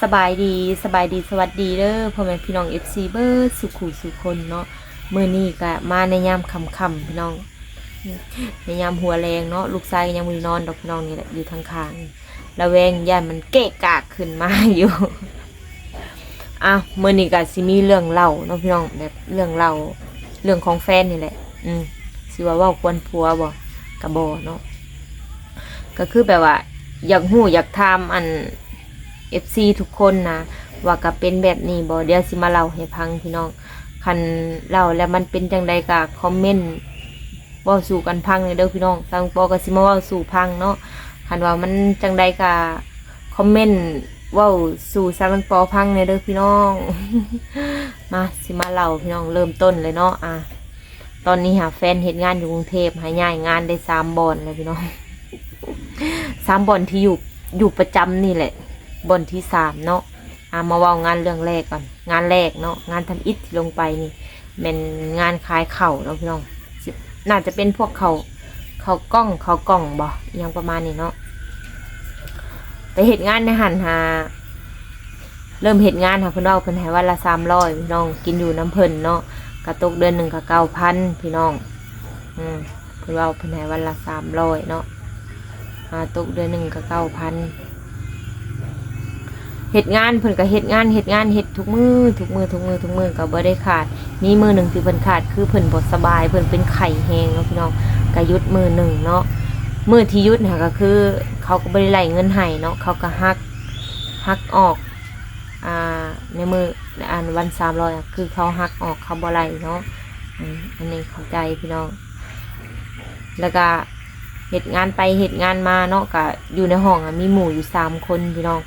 ສະບາຍດີ ສະບາຍດີ ສະຫວັດດີເດີ ພໍ່ແມ່ພີ່ນ້ອງ ເອັຟຊີ ເບິດສູ່ຄູ່ສູ່ຄົນເນາະ. ມື້ນີ້ກະມາໃນຍາມຄ່ຳໆ ພີ່ນ້ອງ ໃນຍາມຫົວແລງເນາະ. ລູກຊາຍກະຍັງບໍ່ໄດ້ນອນດອກ ພີ່ນ້ອງ ນີ້ແຫຼະ ຢູ່ທາງຂ້າງ ລະແວງຢ້ານມັນເກະກະຂຶ້ນມາຢູ່. ອ່ະ ມື້ນີ້ກະຊິມີເລື່ອງເລົ່າເນາະ ພີ່ນ້ອງ ແບບເລື່ອງເລົ່າ ເລື່ອງຂອງແຟນນີ້ແຫຼະ. ອືມ ຊິວ່າເວົ້າຄວນຜົວບໍ່ ກະບໍ່ເນາະ. ກະຄືແບບວ່າ ຢາກຮູ້ຢາກຖາມ ອັນ ເອັຟຊີ ທຸກຄົນນະ ວ່າກະເປັນແບບນີ້ບໍ່. ດຽວຊິມາເລົ່າໃຫ້ຟັງ ພີ່ນ້ອງ. ຄັນເລົ່າແລ້ວມັນເປັນຈັ່ງໃດກະຄອມເມັນເວົ້າສູ່ກັນຟັງແດ່ເດີ ພີ່ນ້ອງ. ຊາວແຕງປໍກະຊິມາເວົ້າສູ່ຟັງເນາະ. ຄັນວ່າມັນຈັ່ງໃດກະຄອມເມັນເວົ້າສູ່ຊາວແຕງປໍຟັງແດ່ເດີ ພີ່ນ້ອງ. ມາ ຊິມາເລົ່າ ພີ່ນ້ອງ ເລີ່ມຕົ້ນເລີຍເນາະ. ອ່າ ຕອນນີ້ຫາແຟນເຮັດງານຢູ່ກຸງເທບ ຫາຍ້າຍງານໄດ້ສາມບ່ອນແລ້ວ ພີ່ນ້ອງ. ສາມບ່ອນທີ່ຢູ່ ຢູ່ປະຈຳນີ້ແຫຼະ ບ່ອນທີສາມເນາະ. ອ່າ ມາເວົ້າງານເລື່ອງແລກກ່ອນ ງານແລກເນາະ. ງານທຳອິດທີ່ລົງໄປນີ້ ແມ່ນງານຂາຍເຂົ້າເນາະ ພີ່ນ້ອງ. ຊິ ໜ້າຈະເປັນພວກເຂົ້າ ເຂົ້າກ່ອງ ເຂົ້າກ່ອງບໍ່ ອີ່ຫຍັງປະມານນີ້ເນາະ. ໄປເຮັດງານໃນຫັ້ນຫາ ເລີ່ມເຮັດງານຫາ ເພິ່ນເວົ້າເພິ່ນໃຫ້ວັນລະສາມຮ້ອຍ ພີ່ນ້ອງ ກິນຢູ່ນຳເພິ່ນເນາະ. ກະຕົກເດືອນໜຶ່ງກະເກົ້າພັນ ພີ່ນ້ອງ. ອືມ ເພິ່ນເວົ້າເພິ່ນໃຫ້ວັນລະສາມຮ້ອຍເນາະ. ອ່າ ຕົກເດືອນໜຶ່ງກະເກົ້າພັນ. ເຮັດງານ ເພິ່ນກະເຮັດງານ ເຮັດງານ ເຮັດທຸກມື້ ທຸກມື້ ທຸກມື້ ທຸກມື້ ກະບໍ່ໄດ້ຂາດ. ມີມື້ໜຶ່ງທີ່ເພິ່ນຂາດ ຄືເພິ່ນບໍ່ສະບາຍ ເພິ່ນເປັນໄຂ້ແຮງເນາະ ພີ່ນ້ອງ ກະຢຸດມື້ໜຶ່ງເນາະ. ມື້ທີ່ຢຸດຫັ້ນກະຄື ເຂົາກະບໍ່ໄດ້ໄລ່ເງິນໃຫ້ເນາະ ເຂົາກະຫັກ ຫັກອອກ ອ່າ ໃນມື້ ອັນ ວັນສາມຮ້ອຍ ອະ ຄືເຂົາຫັກອອກ ເຂົາບໍ່ໄລ່ເນາະ. ອືມ ອັນນີ້ເຂົ້າໃຈ ພີ່ນ້ອງ. ແລ້ວກະເຮັດງານໄປເຮັດງານມາເນາະ ກະຢູ່ໃນຫ້ອງ ອະ ມີໝູ່ຢູ່ສາມຄົນ ພີ່ນ້ອງ.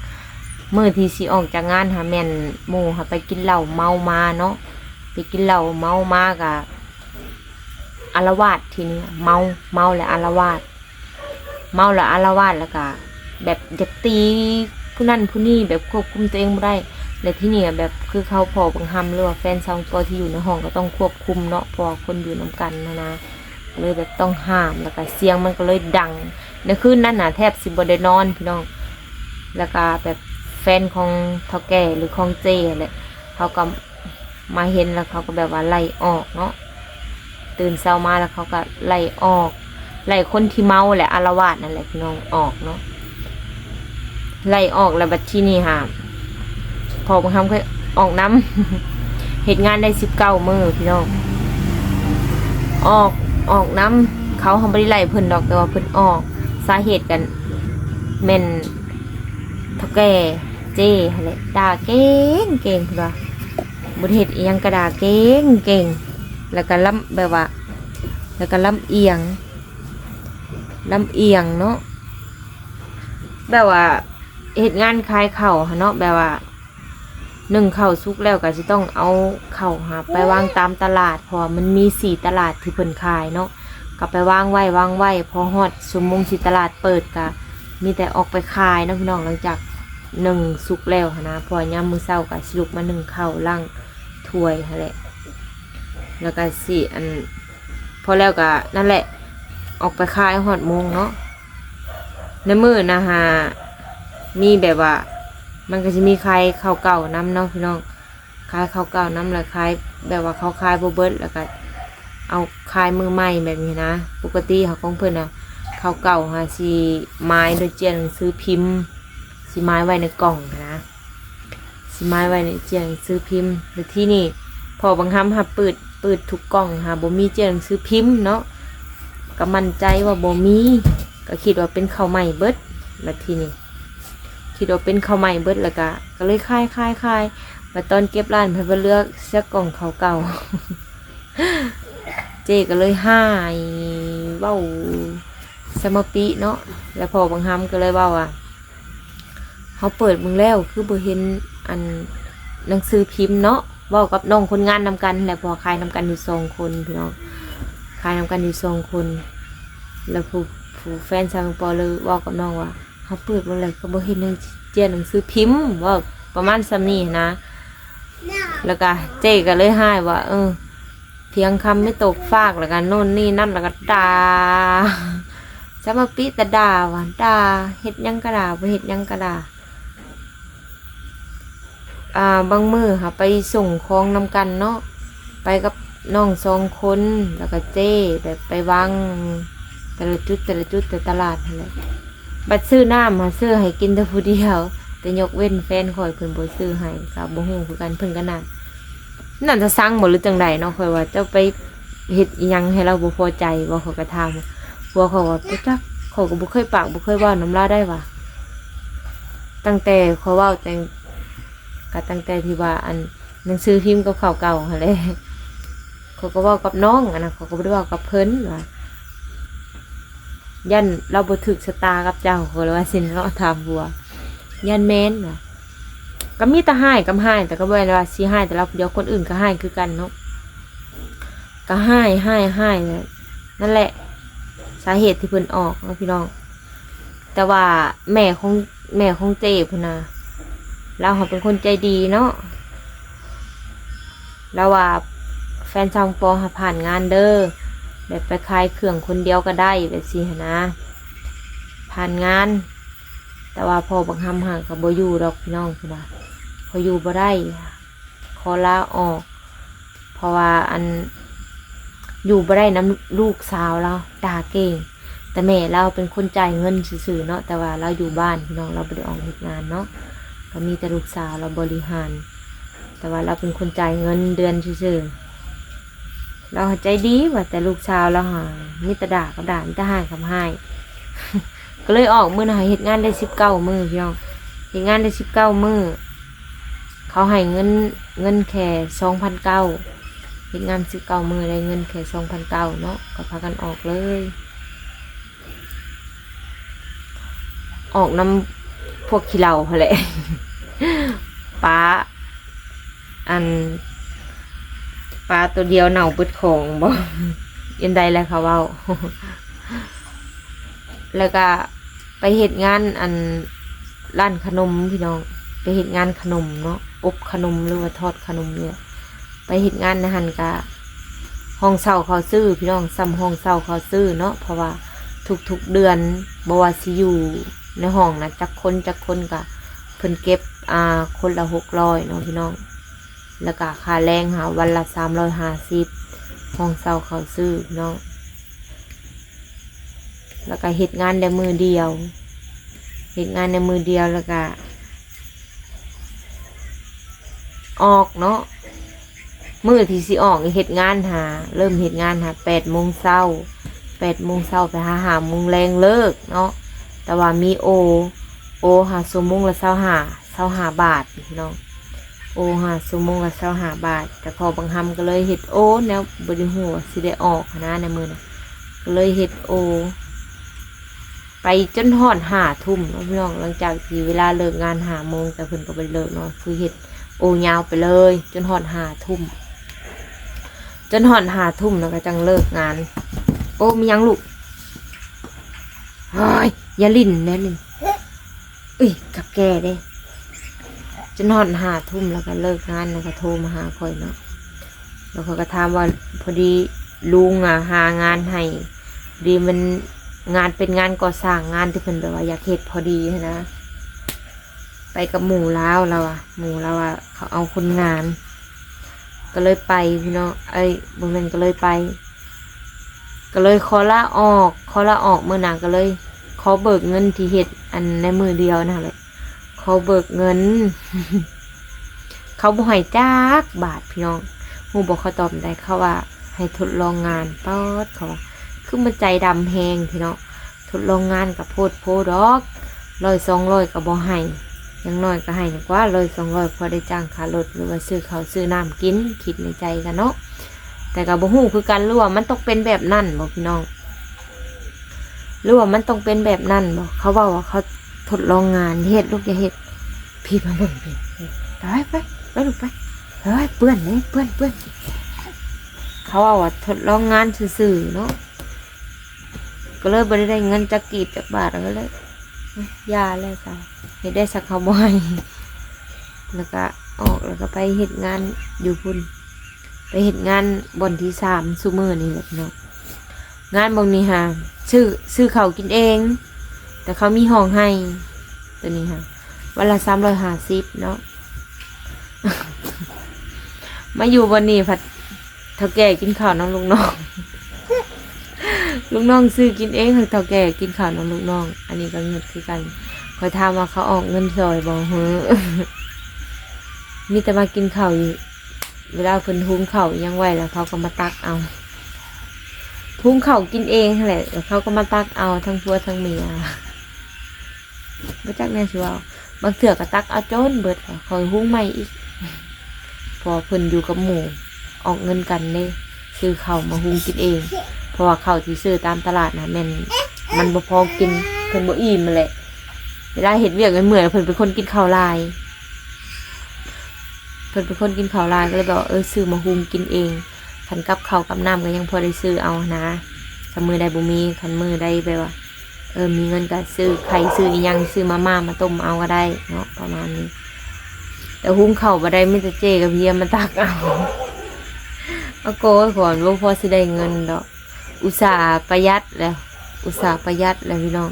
ມື້ທີ່ຊິອອກຈາກງານຫາ ແມ່ນໝູ່ຫາໄປກິນເຫຼົ້າເມົາມາເນາະ. ໄປກິນເຫຼົ້າເມົາມາກະອາລະວາດ ທີນີ້ເມົາ ເມົາແລ້ວອາລະວາດ ເມົາແລ້ວອາລະວາດ ແລ້ວກະແບບຢາກຕີຜູ້ນັ້ນຜູ້ນີ້ ແບບຄວບຄຸມຕົວເອງບໍ່ໄດ້. ແລ້ວທີນີ້ແບບຄືເຂົາ ພໍ່ບັງຮຳ ຫຼືວ່າແຟນຊາວແຕງປໍທີ່ຢູ່ໃນຫ້ອງ ກະຕ້ອງຄວບຄຸມເນາະ ເພາະວ່າຄົນຢູ່ນຳກັນຫັ້ນນະ ກະເລີຍແບບຕ້ອງຫ້າມ ແລ້ວກະສຽງມັນກະເລີຍດັງ. ໃນຄືນນັ້ນນະ ແທບຊິບໍ່ໄດ້ນອນ ພີ່ນ້ອງ. ແລ້ວກະແບບແຟນຂອງເຖົ້າແກ່ ຫຼືຂອງເຈ້ຫັ້ນແຫຼະ ເຂົາກະ ມາເຫັນແລ້ວເຂົາກະແບບວ່າໄລ່ອອກເນາະ. ຕື່ນເຊົ້າມາແລ້ວເຂົາກະໄລ່ອອກ ໄລ່ຄົນທີ່ເມົາແຫຼະ ອາລະວາດນັ້ນແຫຼະ ພີ່ນ້ອງ ອອກເນາະ. ໄລ່ອອກແລ້ວບັດທີນີ້ຫາ ພໍ່ບັງຮຳເຄີຍອອກນຳ ເຮັດງານໄດ້ສິບເກົ້າມື້ ພີ່ນ້ອງ ອອກ ອອກນຳ. ເຂົາຫັ້ນບໍ່ໄດ້ໄລ່ເພິ່ນດອກ ແຕ່ວ່າເພິ່ນອອກ. ສາເຫດກະແມ່ນເຖົ້າແກ່ເຈ້ຫັ້ນແຫຼະ ດ່າເກັ່ງໆ ເພິ່ນວ່າ ບໍ່ໄດ້ເຮັດອີ່ຫຍັງກະດ່າເກັ່ງໆ. ແລ້ວກະລຳ ແບບວ່າ ແລ້ວກະລຳອຽງ ລຳອຽງເນາະ. ແບບວ່າເຮັດງານຂາຍເຂົ້າຫັ້ນເນາະ ແບບວ່າ ໜຶ້ງເຂົ້າສຸກແລ້ວກະຊິຕ້ອງເອົາເຂົ້າຫາໄປວາງຕາມຕະຫຼາດ ເພາະວ່າມັນມີສີ່ຕະຫຼາດທີ່ເພິ່ນຂາຍເນາະ. ກະໄປວາງໄວ້ ວາງໄວ້ ພໍຮອດຊົ່ວໂມງທີ່ຕະຫຼາດເປີດ ກະມີແຕ່ອອກໄປຂາຍເນາະ ພີ່ນ້ອງ. ຫຼັງຈາກໜຶ້ງສຸກແລ້ວຫັ້ນນະ ເພາະວ່າຍາມມື້ເຊົ້າກະຊິລຸກມາໜຶ້ງເຂົ້າ ລ້າງຖ້ວຍຫັ້ນແຫຼະ ແລ້ວກະຊິ ອັນ ພໍແລ້ວກະນັ້ນແຫຼະ ອອກໄປຂາຍຮອດໂມງເນາະ. ໃນມື້ນະຫາ ມີແບບວ່າ ມັນກະຊິມີຂາຍເຂົ້າເກົ່ານຳເນາະ ພີ່ນ້ອງ. ຂາຍເຂົ້າເກົ່ານຳ ແລ້ວຂາຍແບບວ່າເຂົາຂາຍບໍ່ເບິດ ແລ້ວກະເອົາຂາຍມື້ໃໝ່ແບບນີ້ນະ. ປົກກະຕິຫາຂອງເພິ່ນນະ ເຂົ້າເກົ່າຫາຊິໝາຍໂດຍເຈ້ຍໜັງສືພິມ ຊິໝາຍໄວ້ໃນກ່ອງຫັ້ນນະ ຊິໝາຍໄວ້ໃນເຈ້ຍໜັງສືພິມ. ແລ້ວທີນີ້ພໍ່ບັງຮຳຫາປືດ ປືດທຸກກ່ອງຫາບໍ່ມີເຈ້ຍໜັງສືພິມເນາະ ກະໝັ້ນໃຈວ່າບໍ່ມີ ກະຄິດວ່າເປັນເຂົ້າໃໝ່ເບິດ. ແລ້ວທີນີ້ ຄິດວ່າເປັນເຂົ້າໃໝ່ເບິດ ແລ້ວກະ ກະເລີຍຂາຍ ຂາຍ ຂາຍ. ບັດຕອນເກັບຮ້ານ ເພິ່ນວ່າເຫຼືອແຕ່ກ່ອງເຂົ້າເກົ່າ. ເຈ້ກະເລີຍຮ້າຍ ເວົ້າສະມາປິເນາະ. ແລ້ວພໍ່ບັງຮຳກະເລີຍເວົ້າວ່າ ເຮົາເປີດເບິ່ງແລ້ວຄືບໍ່ເຫັນ ອັນ ໜັງສືພິມເນາະ. ເວົ້າກັບນ້ອງຄົນງານນຳກັນແຫຼະ ເພາະວ່າຂາຍນຳກັນຢູ່ສອງຄົນ ພີ່ນ້ອງ ຂາຍນຳກັນຢູ່ສອງຄົນ. ແລ້ວຜູ້ ຜູ້ແຟນຊາວແຕງປໍເລີຍເວົ້າກັບນ້ອງວ່າ ເຮົາເປີດເບິ່ງແລ້ວກະບໍ່ເຫັນໜັງ ເຈ້ຍໜັງສືພິມ ເວົ້າປະມານສ່ຳນີ້ຫັ້ນນະ. ແລ້ວກະເຈ້ກະເລີຍຮ້າຍວ່າ ເອີ ຖຽງຄຳໄມ່ຕົກຟາກ ແລ້ວກະໂນ່ນນີ້ນັ້ນ ແລ້ວກະດ່າ ສະມາປິແຕ່ດ່າວ່າ ດ່າ ເຮັດຫຍັງກະດ່າ ບໍ່ເຮັດຫຍັງກະດ່າ. ອ່າ ບາງມື້ຫາໄປສົ່ງຂອງນຳກັນເນາະ ໄປກັບນ້ອງສອງຄົນ ແລ້ວກໍເຈ້ ແບບໄປວາງແຕ່ລະຈຸດ ແຕ່ລະຈຸດ ແຕ່ຕະຫຼາດຫັ້ນແຫຼະ. ບັດຊື້ນ້ຳຫາຊື້ໃຫ້ກິນແຕ່ຜູ້ດຽວ ແຕ່ຍົກເວັ້ນແຟນຂ້ອຍເພິ່ນບໍ່ຊື້ໃຫ້ ກໍບໍ່ຮູ້ຄືກັນ ເພິ່ນກໍໜ້າ ໜ້າຈະຊັງບໍ່ ຫຼືຈັ່ງໃດເນາະ. ຂ້ອຍວ່າເຈົ້າໄປເຮັດອີ່ຫຍັງໃຫ້ລາວບໍ່ພໍໃຈບໍ່ ຂ້ອຍກໍຖາມ. ຜົວຂ້ອຍວ່າ ບໍ່ຈັກ ຂ້ອຍກໍບໍ່ເຄີຍປາກບໍ່ເຄີຍເວົ້ານຳລາວໄດ້ຫວາ ຕັ້ງແຕ່ຂ້ອຍເວົ້າແຕ່ ກໍຕັ້ງແຕ່ທີ່ວ່າ ອັນ ໜັງສືພິມກັບເຂົາເກົ່າຫັ້ນແຫຼະ. ຂ້ອຍກໍເວົ້າກັບນ້ອງ ອັນນັ້ນ ຂ້ອຍກໍບໍ່ໄດ້ເວົ້າກັບເພິ່ນວ່າ ຢ້ານລາວບໍ່ຖືກຊະຕາກັບເຈົ້າ ຂ້ອຍເລີຍວ່າຊີ້ເນາະ ຖາມຜົວ. ຢ້ານແມ່ນວ່າ ກໍມີແຕ່ຮ້າຍກັບຮ້າຍ ແຕ່ກໍບໍ່ແມ່ນວ່າຊິຮ້າຍແຕ່ລາວຜູ້ດຽວ ຄົນອື່ນກໍຮ້າຍຄືກັນເນາະ ກໍຮ້າຍ ຮ້າຍ ຮ້າຍ ນັ້ນແຫຼະ ສາເຫດທີ່ເພິ່ນອອກເນາະພີ່ນ້ອງ. ແຕ່ວ່າແມ່ຂອງ ແມ່ຂອງເຈ້ພຸ້ນນະ ລາວຫາເປັນຄົນໃຈດີເນາະ ລາວວ່າ ແຟນຊາວປອຫາຜ່ານງານເດີ ແບບໄປຂາຍເຄື່ອງຄົນດຽວກໍໄດ້ ແບບຊີ້ຫັ້ນນະ ຜ່ານງານ. ແຕ່ວ່າພໍ່ບັກຫຳຫາກໍບໍ່ຢູ່ດອກພີ່ນ້ອງ ເພິ່ນວ່າ ຂ້ອຍຢູ່ບໍ່ໄດ້ ຂໍລາອອກ ເພາະວ່າ ອັນ ຢູ່ບໍ່ໄດ້ນຳລູກສາວລາວ ດ່າເກັ່ງ. ແຕ່ແມ່ລາວເປັນຄົນຈ່າຍເງິນຊື່ໆເນາະ ແຕ່ວ່າລາວຢູ່ບ້ານພີ່ນ້ອງ ລາວບໍ່ໄດ້ອອກເຮັດງານເນາະ ກໍມີແຕ່ລູກສາວລາວບໍລິຫານ ແຕ່ວ່າລາວເປັນຄົນຈ່າຍເງິນເດືອນຊື່ໆ. ລາວໃຈດີວ່າ ແຕ່ລູກສາວລາວຫາມີແຕ່ດ່າກັບດ່າ ມີແຕ່ຮ້າຍກັບຮ້າຍ. ກໍເລີຍອອກມື້ນະ ເຮັດງານໄດ້ສິບເກົ້າມື້ພີ່ນ້ອງ ເຮັດງານໄດ້ສິບເກົ້າມື້ ເຂົາໃຫ້ເງິນ ເງິນແຄ່ສອງພັນເກົ້າ ເຮັດງານສິບເກົ້າມື້ ໄດ້ເງິນແຄ່ສອງພັນເກົ້າເນາະ ກໍພາກັນອອກເລີຍ ອອກນຳພວກຂີ້ເຫຼົ້າຫັ້ນແຫຼະ ປາ ອັນ ປາໂຕດຽວເນົ່າເບິດຂອງບໍ ອັນໃດແຫຼະເຂົາເວົ້າ. ແລ້ວກະໄປເຮັດງານ ອັນ ຮ້ານຂະໜົມພີ່ນ້ອງ ໄປເຮັດງານຂະໜົມເນາະ ອົບຂະໜົມ ຫຼືວ່າທອດຂະໜົມນີ້ແຫຼະ. ໄປເຮັດງານໃນຫັ້ນກະ ຫ້ອງເຊົ່າເຂົາຊື້ພີ່ນ້ອງ ສ່ຳຫ້ອງເຊົ່າເຂົາຊື້ເນາະ ເພາະວ່າທຸກໆເດືອນ ບໍ່ວ່າຊິຢູ່ໃນຫ້ອງນະ ຈັກຄົນຈັກຄົນ ກະເພິ່ນເກັບ ອ່າ ຄົນລະຫົກຮ້ອຍເນາະພີ່ນ້ອງ. ແລ້ວກະຄ່າແຮງຫາວັນລະສາມຮ້ອຍຫ້າສິບ ຫ້ອງເຊົ່າເຂົາຊື້ພີ່ນ້ອງ. ແລ້ວກະເຮັດງານໄດ້ມື້ດຽວ ເຮັດງານໄດ້ມື້ດຽວ ແລ້ວກະອອກເນາະ. ມື້ທີ່ຊິອອກນີ້ເຮັດງານຫາ ເລີ່ມເຮັດງານຫາແປດໂມງເຊົ້າ ແປດໂມງເຊົ້າໄປຫາຫ້າໂມງແລງເລີກເນາະ. ແຕ່ວ່າມີໂອ ໂອຫາຊົ່ວໂມງລະຊາວຫ້າ ຊາວຫ້າບາດພີ່ນ້ອງ ໂອຫາຊົ່ວໂມງລະຊາວຫ້າບາດ. ແຕ່ພໍ່ບັງຫຳກໍເລີຍເຮັດໂອ ແນວບໍ່ໄດ້ຮູ້ວ່າຊິໄດ້ອອກຫັ້ນນະ ໃນມື້ນັ້ນ ກໍເລີຍເຮັດໂອ ໄປຈົນຮອດຫ້າທຸ່ມເນາະພີ່ນ້ອງ. ຫຼັງຈາກທີ່ເວລາເລີກງານຫ້າໂມງ ແຕ່ເພິ່ນກໍບໍ່ໄດ້ເລີກເນາະ ຄືເຮັດໂອຍາວໄປເລີຍຈົນຮອດຫ້າທຸ່ມ ຈົນຮອດຫ້າທຸ່ມແລ້ວກໍຈັ່ງເລີກງານ. ໂອ ມີຫຍັງລູກ? ໂອ້ຍ ຢ່າຫຼິ້ນແນ່ນີ້ ເອີຍ ກັບແກ່ເດ້. ຈົນຮອດຫ້າທຸ່ມແລ້ວກໍເລີກງານ ແລ້ວກໍໂທມາຫາຂ້ອຍເນາະ. ແລ້ວຂ້ອຍກໍຖາມວ່າ ພໍດີລຸງອະຫາງານໃຫ້ ພໍດີມັນງານເປັນງານກໍ່ສ້າງ ງານທີ່ເພິ່ນແບບວ່າຢາກເຮັດພໍດີຫັ້ນນະ. ໄປກັບໝູ່ລາວ ລາວວ່າ ໝູ່ລາວວ່າເຂົາເອົາຄົນງານ ກໍເລີຍໄປພີ່ນ້ອງ ເອີຍ ບໍ່ແມ່ນ ກໍເລີຍໄປ ກໍເລີຍຂໍລາອອກ ຂໍລາອອກມື້ນັ້ນ ກໍເລີຍຂໍເບີກເງິນທີ່ເຮັດ ອັນ ໃນມື້ດຽວນັ້ນແຫຼະ ຂໍເບີກເງິນ. ເຂົາບໍ່ໃຫ້ຈັກບາດພີ່ນ້ອງ. ຮູ້ບໍ່ເຂົາຕອບແນວໃດ? ເຂົາວ່າໃຫ້ທົດລອງງານ. ປາດ ເຂົາວ່າ ຄືມັນໃຈດຳແຮງແທ້ເນາະ. ທົດລອງງານກໍໂພດໂພດອກ ຮ້ອຍສອງຮ້ອຍກໍບໍ່ໃຫ້ ຢ່າງໜ້ອຍກໍໃຫ້ກວ່າຮ້ອຍສອງຮ້ອຍ ພໍໄດ້ຈ່າງຄ່າລົດ ຫຼືວ່າຊື້ເຂົ້າຊື້ນ້ຳກິນ ຄິດໃນໃຈກັນເນາະ. ແຕ່ກໍບໍ່ຮູ້ຄືກັນ ຫຼືວ່າມັນຕ້ອງເປັນແບບນັ້ນບໍພີ່ນ້ອງ ຫຼືວ່າມັນຕ້ອງເປັນແບບນັ້ນບໍ? ເຂົາເວົ້າວ່າເຂົາທົດລອງງານ. ເຮັດລູກ ຢ່າເຮັດ ພີ້ມາເບິ່ງພີ້ ໄປ ໄປ ໄປລູກໄປ ເຮີ້ຍ ເປື້ອນເດ້ ເປື້ອນ ເປື້ອນ. ເຂົາເວົ້າວ່າທົດລອງງານຊື່ໆເນາະ ກໍເລີຍບໍ່ໄດ້ໄດ້ເງິນຈັກກີບຈັກບາດ ກໍເລີຍຢ່າແລ້ວຊະ ເຮັດໄດ້ຊະ ເຂົາບໍ່ໃຫ້. ແລ້ວກະອອກ ແລ້ວກະໄປເຮັດງານຢູ່ພຸ້ນ ໄປເຮັດງານບ່ອນທີສາມ ຊຸມື້ນີ້ແຫຼະເນາະ. ງານບ່ອນນີ້ຫາ ຊື້ ຊື້ເຂົ້າກິນເອງ ແຕ່ເຂົາມີຫ້ອງໃຫ້ ໂຕນີ້ຫາ ວັນລະສາມຮ້ອຍຫ້າສິບເນາະ. ມາຢູ່ບ່ອນນີ້ພັດເຖົ້າແກ່ກິນເຂົ້ານຳລູກນ້ອງ ລູກນ້ອງຊື້ກິນເອງ ເຖົ້າແກ່ກິນເຂົ້ານຳລູກນ້ອງ. ອັນນີ້ກໍງຶດຄືກັນ ຂ້ອຍຖາມວ່າເຂົາອອກເງິນຊ່ອຍບໍ່ເຮີ ມີແຕ່ມາກິນເຂົ້າຢູ່ ເວລາເພິ່ນຫຸງເຂົ້າອີ່ຫຍັງໄວ້ແລ້ວ ເຂົາກໍມາຕັກເອົາ ຫຸງເຂົ້າກິນເອງຫັ້ນແຫຼະ ແລ້ວເຂົາກໍມາຕັກເອົາທັງຜົວທັງເມຍ ບໍ່ຈັກແນວຊິເວົ້າ ບາງເທື່ອກໍຕັກເອົາຈົນເບິດ ຂ້ອຍຫຸງໃໝ່ອີກ ເພາະວ່າເພິ່ນຢູ່ກັບໝູ່ ອອກເງິນກັນເດ້ ຊື້ເຂົ້າມາຫຸງກິນເອງ ເພາະວ່າເຂົ້າທີ່ຊື້ຕາມຕະຫຼາດນະ ແມ່ນມັນບໍ່ພໍກິນ ເພິ່ນບໍ່ອີ່ມຫັ້ນແຫຼະ ເວລາເຮັດວຽກເມື່ອຍໆ ເພິ່ນເປັນຄົນກິນເຂົ້າຫຼາຍ ເພິ່ນເປັນຄົນກິນເຂົ້າຫຼາຍ ກໍເລີຍແບບວ່າ ເອີ ຊື້ມາຫຸງກິນເອງ ຄັນກັບເຂົ້າກັບນ້ຳກໍຍັງພໍໄດ້ຊື້ເອົານະ ຄັນມື້ໃດບໍ່ມີ ຄັນມື້ໃດແບບວ່າ ເອີ ມີເງິນກໍຊື້ໄຂ່ ຊື້ອີ່ຫຍັງ ຊື້ມາມ່າມາຕົ້ມເອົາກໍໄດ້ເນາະ ປະມານນີ້ ແຕ່ຫຸງເຂົ້າບໍ່ໄດ້ ມີແຕ່ເຈ້ກັບເຮຍມາຕັກເອົາ ອາໂກຍ ຂ້ອຍບໍ່ພໍຊິໄດ້ເງິນດອກ ອຸດສາປະຢັດແລ້ວ ອຸດສາປະຢັດແລ້ວພີ່ນ້ອງ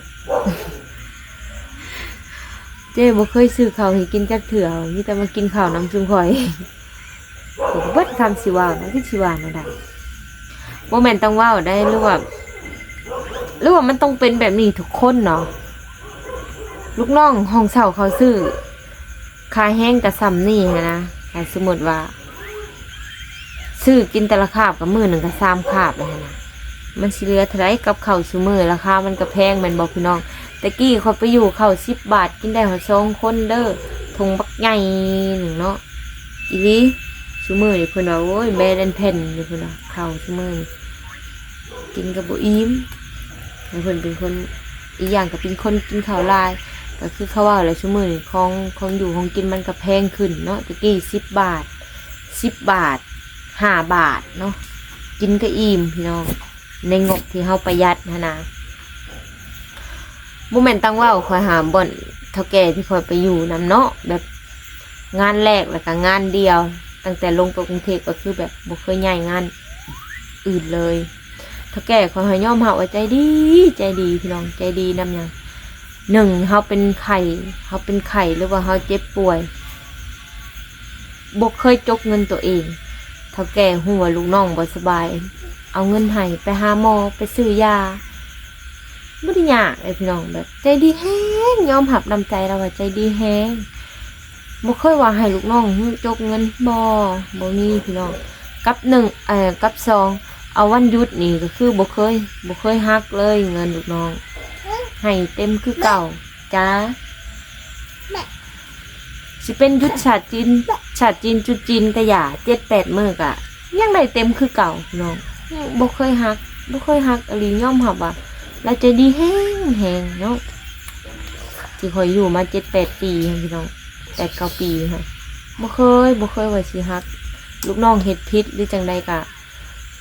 ເຈ້ບໍ່ເຄີຍຊື້ເຂົ້າໃຫ້ກິນຈັກເທື່ອ ມີແຕ່ມາກິນເຂົ້ານຳຊຸມຂ້ອຍ ຂ້ອຍກໍບໍ່ທັນຊິເວົ້ານະ ຈັກຊິວ່າແນວໃດ ບໍ່ແມ່ນຕ້ອງເວົ້າໄດ໋ ຫຼືວ່າ ຫຼືວ່າມັນຕ້ອງເປັນແບບນີ້ທຸກຄົນເນາະ ລູກນ້ອງຫ້ອງເຊົ່າເຂົາຊື້ ຄ່າແຮງກໍສ່ຳນີ້ຫັ້ນນະ ຖ້າສົມມຸດວ່າ ຊື້ກິນແຕ່ລະຄາບກໍມື້ໜຶ່ງກໍສາມຄາບແລ້ວຫັ້ນນະ ມັນຊິເຫຼືອເທົ່າໃດ ກັບເຂົ້າຊຸມື້ລາຄາມັນກໍແພງແມ່ນບໍ່ພີ່ນ້ອງ? ແຕ່ກີ້ຂ້ອຍໄປຢູ່ເຂົ້າສິບບາດກິນໄດ້ຮອດສອງຄົນເດີ້ ຖົງບັກໃຫຍ່ໜຶ່ງເນາະ ອີ່ຫຼີ ຊຸມື້ນີ້ເພິ່ນວ່າ ໂອ້ຍ ແບນແອນແຜ່ນຢູ່ ເພິ່ນວ່າ ເຂົ້າຊຸມື້ນີ້ ກິນກໍບໍ່ອີ່ມ ແລະເພິ່ນເປັນຄົນ ອີກຢ່າງກໍເປັນຄົນກິນເຂົ້າຫຼາຍ ກໍຄືເຂົາເວົ້າແຫຼະ ຊຸມື້ນີ້ຂອງ ຂອງຢູ່ຂອງກິນມັນກໍແພງຂຶ້ນເນາະ ແຕ່ກີ້ສິບບາດ ສິບບາດ ຫ້າບາດເນາະ ກິນກໍອີ່ມພີ່ນ້ອງ ໃນງົບທີ່ເຮົາປະຢັດຫັ້ນນະ ບໍ່ແມ່ນຕ້ອງເວົ້າ ຂ້ອຍຫາບ່ອນເຖົ້າແກ່ທີ່ຂ້ອຍໄປຢູ່ນຳເນາະ ແບບງານແລກ ແລ້ວກໍງານດຽວ ຕັ້ງແຕ່ລົງໄປກຸງເທບ ກໍຄືແບບບໍ່ເຄີຍຍ້າຍງານ ອື່ນເລີຍ ເຖົ້າແກ່ຂ້ອຍໃຫ້ຍອມຮັບວ່າໃຈດີ ໃຈດີພີ່ນ້ອງ ໃຈດີນຳຫຍັງ ໜຶ່ງ ເຮົາເປັນໄຂ້ ເຮົາເປັນໄຂ້ ຫຼືວ່າເຮົາເຈັບປ່ວຍ ບໍ່ເຄີຍຈົກເງິນໂຕເອງ ເຖົ້າແກ່ຮູ້ວ່າລູກນ້ອງບໍ່ສະບາຍ ເອົາເງິນໃຫ້ໄປຫາໝໍ ໄປຊື້ຢາ ບໍ່ໄດ້ຍາກເດ້ພີ່ນ້ອງ ແບບໃຈດີແຮງ ຍອມຮັບນຳໃຈລາວວ່າໃຈດີແຮງ ບໍ່ເຄີຍວ່າໃຫ້ລູກນ້ອງຈົກເງິນ ບໍ່ ບໍ່ມີພີ່ນ້ອງ ກັບໜຶ່ງ ເອີ ກັບສອງ ເອົາວັນຢຸດນີ້ກໍຄືບໍ່ເຄີຍ ບໍ່ເຄີຍຫັກເລີຍເງິນລູກນ້ອງ ໃຫ້ເຕັມຄືເກົ່າ ຈ້າ ຊິເປັນຢຸດສາດຈີນ ສາດຈີນ ຈຸດຈີນກະຢ່າ ເຈັດແປດມື້ກະຍັງໄດ້ເຕັມຄືເກົ່າພີ່ນ້ອງ ບໍ່ເຄີຍຫັກ ບໍ່ເຄີຍຫັກອີ່ຫຼີ ຍອມຮັບວ່າລາວໃຈດີແຮງແຮງເນາະ ທີ່ຂ້ອຍຢູ່ມາເຈັດແປດປີຫັ້ນພີ່ນ້ອງ ແປດເກົ້າປີຫັ້ນ ບໍ່ເຄີຍ ບໍ່ເຄີຍວ່າຊິຫັກ ລູກນ້ອງເຮັດຜິດ ຫຼືຈັ່ງໃດກະ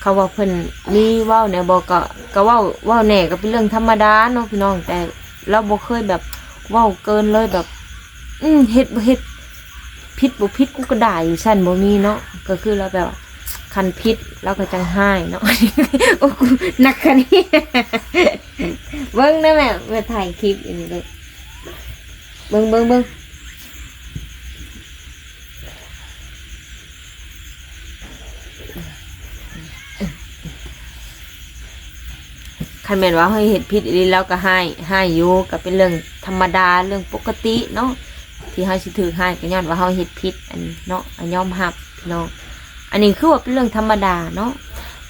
ເຂົາວ່າເພິ່ນມີເວົ້າແດ່ບໍ່ ກະ ກະເວົ້າ ເວົ້າແດ່ ກະເປັນເລື່ອງທຳມະດາເນາະພີ່ນ້ອງ ແຕ່ລາວບໍ່ເຄີຍແບບເວົ້າເກີນເລີຍ ແບບ ອືມ ເຮັດບໍ່ເຮັດ ຜິດບໍ່ຜິດ ກູກໍດ່າຢູ່ຊັ້ນ ບໍ່ມີເນາະ ກໍຄືລາວແບບວ່າ ຄັນຜິດລາວກໍຈັ່ງຮ້າຍເນາະ ໂອ້ ໜັກຂະນີ້ ເບິ່ງເດີແມ່ ແມ່ຖ່າຍຄລິບອັນນີ້ເດີ ເບິ່ງ ເບິ່ງ ເບິ່ງ. ຄັນແມ່ນວ່າເຮົາເຮັດຜິດອີ່ຫຼີ ລາວກໍຮ້າຍ ຮ້າຍຢູ່ ກໍເປັນເລື່ອງທຳມະດາ ເລື່ອງປົກກະຕິເນາະ ທີ່ເຮົາຊິຖືກຮ້າຍ ກໍຍ້ອນວ່າເຮົາເຮັດຜິດ ອັນນີ້ເນາະ ກໍຍອມຮັບພີ່ນ້ອງ ອັນນີ້ຄືວ່າເປັນເລື່ອງທຳມະດາເນາະ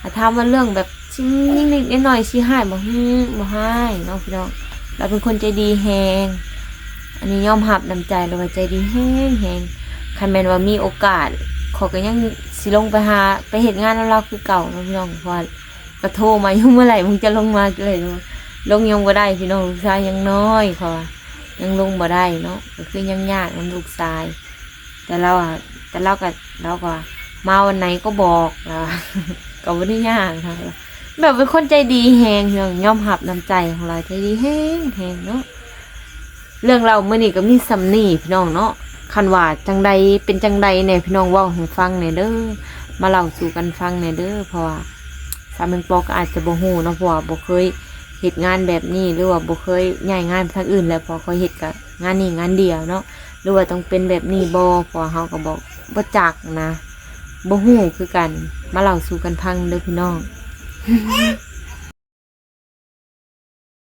ຖ້າຖາມວ່າເລື່ອງແບບ ຊິນິດໆໜ້ອຍໆ ຊິຮ້າຍບໍ່? ຫື ບໍ່ຮ້າຍເນາະພີ່ນ້ອງ ລາວເປັນຄົນໃຈດີແຮງ ອັນນີ້ຍອມຮັບນຳໃຈ ລາວວ່າໃຈດີແຮງໆ ຄັນແມ່ນວ່າມີໂອກາດ ຂ້ອຍກໍຍັງຊິລົງໄປຫາ ໄປເຮັດງານນຳລາວຄືເກົ່າເນາະພີ່ນ້ອງ ເພາະວ່າກໍໂທມາຢູ່ ເມື່ອໃດມຶງຈະລົງມາ ເທື່ອໃດ ລົງຍັງບໍ່ໄດ້ພີ່ນ້ອງ ລູກຊາຍຍັງນ້ອຍ ຂ້ອຍວ່າຍັງລົງບໍ່ໄດ້ເນາະ ກໍຄືຍັງຍາກນຳລູກຊາຍ ແຕ່ລາວອະ ແຕ່ລາວກໍ ລາວກໍວ່າ ມາວັນໄຫນກໍບອກ ລາວວ່າ ກໍບໍ່ໄດ້ຍາກນະ ແບບເປັນຄົນໃຈດີແຮງ ຍອມຮັບນຳໃຈຂອງລາວ ໃຈດີແຮງໆເນາະ ເລື່ອງເລົ່າມື້ນີ້ກໍມີສ່ຳນີ້ພີ່ນ້ອງເນາະ ຄັນວ່າຈັ່ງໃດ ເປັນຈັ່ງໃດແດ່ ພີ່ນ້ອງເວົ້າໃຫ້ຟັງແດ່ເດີ ມາເລົ່າສູ່ກັນຟັງແດ່ເດີ ເພາະວ່າສາວແມງປອກກໍອາດຈະບໍ່ຮູ້ເນາະ ເພາະວ່າບໍ່ເຄີຍເຮັດງານແບບນີ້ ຫຼືວ່າບໍ່ເຄີຍຍ້າຍງານໄປທາງອື່ນ ແລ້ວພໍຂ້ອຍເຮັດກໍງານນີ້ງານດຽວເນາະ ຫຼືວ່າຕ້ອງເປັນແບບນີ້ບໍ່ ເພາະວ່າເຮົາກໍບໍ່ ບໍ່ຈັກນະ ບໍ່ຮູ້ຄືກັນ ມາເລົ່າສູ່ກັນຟັງເດີ້ພີ່ນ້ອງ.